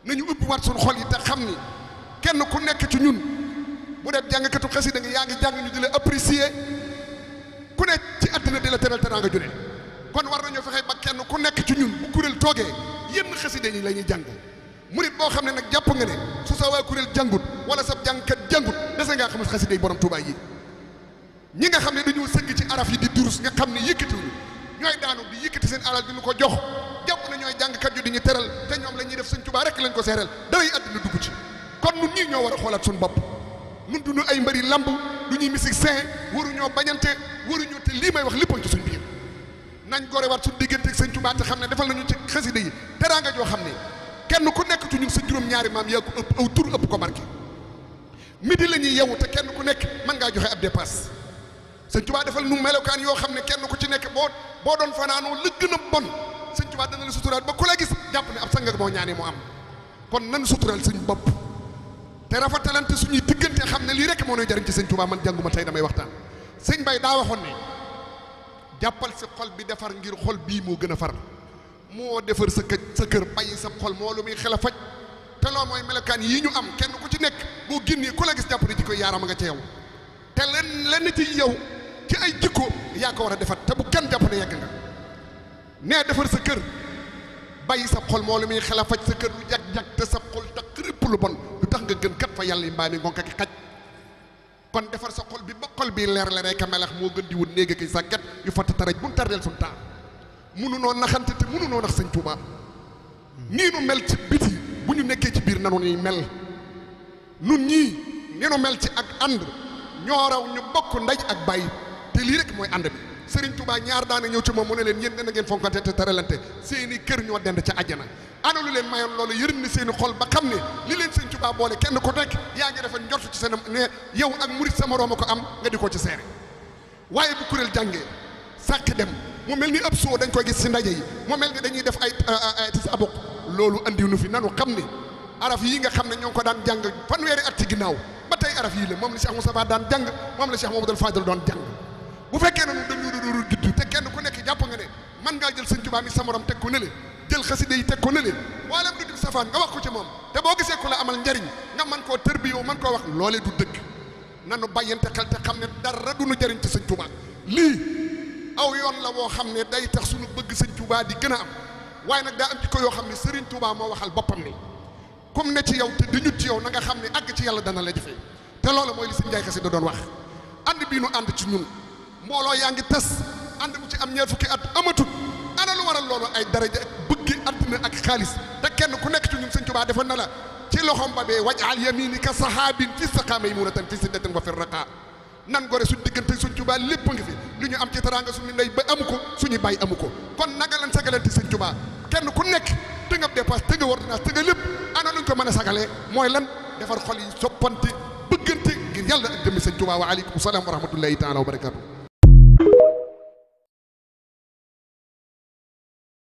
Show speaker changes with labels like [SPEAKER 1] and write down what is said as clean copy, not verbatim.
[SPEAKER 1] nañu ubbi waat suñu xol yi te xam ni kenn ku nekk ci ñun bu dee jàngkatu xasida nga yaa ngi jàng ñu di la apprécier ku nekk ci àddina di la teral teraanga ju ne kon war nañoo fexe ba kenn ku nekk ci ñun bu kuréel toogee yenn xasida yi la ñuy jàng murit boo xam ne nag jàpp nga ne su sa waa kuréel jàngut wala sa jàngkat jàngut dese ngaa xam xasida yi borom Tuubaa yi ñi nga xam ne dañoo sëgg ci araf yi di durus nga xam ne yëkkatiwuñu ñooy daanu di yëkkati seen alal di ñu ko jox jàpp na ñooy jàngkat yu di ñu teral te ñoom la ñuy def Sëñ Tuubaa rek lañ ko seeral daway àddina dugg ci kon nun ñii ñoo war a xoolaat suñu bopp nun duñu ay mbëri lamb du ñuy musique sain waruñoo bañante waruñoo te lii may wax lépp ci suñ biir nañ gorewaat suñu diggante ak Sëñ Tuubaa te xam ne defal nañu ci xasida yi teraanga joo xam ne kenn ku nekk ci ñun sa juróom-ñaari maam yaa ko ëpp aw tur ëpp ko barke midi la ñuy yeewu te kenn ku nekk mën ngaa joxe ab dépasse Sëñ Tuubaa defal nu melokaan yoo xam ne kenn ku ci nekk boo doon fanaanoo la gën a bon Sëñ Tuubaa dana la suturaal ba ku la gis jàpp ne ab sang moo ñaanee mu am kon nan suturaal suñu bopp te rafetalante suñuy diggante xam ne lii rek moo ñuy jariñ ci Sëñ Tuubaa man jànguma tey damay waxtaan sëñ Bay daa waxoon ne jàppal si xol bi defar ngir xol bii moo gën a far moo defar sa kër bàyyi sa xol moo lu muy xel a faj te loolu mooy melokaan yii ñu am kenn ku ci nekk boo génnee ku la gis jàpp ne jikko yaarama nga ca yow te lenn ci yow ci ay jikko yaa ko war a defar te bu kenn jàpp ne yegg nga nee defar sa kër bàyyi sa xol moo lu muy xel a faj sa kër lu jag-jag te sa xol tax répp lu bon lu tax nga gën kat fa yàlla yi mbaa mi ngonka ki xaj kon defar sa xol bi ba xol bi leer la rek a melax moo gën di wut néega ki sa gat yu fatt taraj bu mu tardeel suñu temps mënunoo naxante te mënunoo nax Sëñ Tuubaa nii nu mel ci biti bu ñu nekkee ci biir nanu ñuy mel nun ñii ni nu mel ci ak ànd ñoo raw ñu bokk ndaj ak bàyyi te lii rek mooy ànd bi Sëriñ Tuubaa ñaar daana ñëw ci moom mu ne leen yéen dana ngeen fonkante te taralante seeni kër ñoo dend ca àjjana ana lu leen mayoon loolu yërëm ni seeni xol ba xam ne li leen Sëñ Tuubaa boole kenn ku nekk yaa ngi defa njort ci seen ne yow ak murit sa moroom a ko am nga di ko ci seere waaye bu kuréel jàngee sàq dem mu mel ni ab soo dañ koy gis si ndaje yi mu mel ni dañuy def ay tis abok loolu andi nu fi nanu xam ne araf yi nga xam ne ñoo ngi ko daan jàng fanweeri at ci ginnaaw ba tey araf yii la moom la Cheikh Moustapha daan jàng moom la Cheikh Mamadou Fadel doon jàng bu fekkee ne dañu doon juddu te kenn ku nekk jàpp nga ne man ngaa jël Sëñ Tuubaa mi sa morom teg ko nële jël xasida yi teg ko nële wala du dib safaan nga wax ko ci moom te boo gisee ku la amal njariñ nga man koo tërbiyoo man koo wax loolee du dëgg nanu bàyyante xel te xam ne dara du nu jariñ ci Sëñ Tuubaa lii aw yoon la woo xam ne day tax suñu bëgg Sëñ Tuubaa di gën a am waaye nag daa am jikko yoo xam ne Sëriñ Tuubaa moo waxal boppam ni comme ne ci yow te dañut ci yow na nga xam ne àgg ci yàlla dana la jafe te loolu mooy li Sëñ Njaay Xasida doon wax ànd bii nu ànd ci ñun mbooloo yaa ngi tas ànd bu ci am ñaar fukki at amatut ana lu waral loolu ay daraja ak bëggi àddina ak xaalis te kenn ku nekk ci ñun Sëñ Tuubaa defoon na la ci loxom ba bee waj'al yaminika sahaabin fi saqa maymunatan fi siddatin wa fi raqa nan gore suñ diggante Sëñ Tuubaa lépp ngi fi li ñu am ci teraanga suñu ndey ba amu ko suñu bàyyi amu ko kon naga lan sagalante Sëñ Tuubaa kenn ku nekk te nga dépasse te nga ordonnance te nga lépp ana luñ ko mën a sagalee mooy lan defar xol yi soppante bëggante ngir yàlla ak jëmmi Sëñ Tuubaa wa aleykum salaam wa rahmatullahi taala wa barakatuh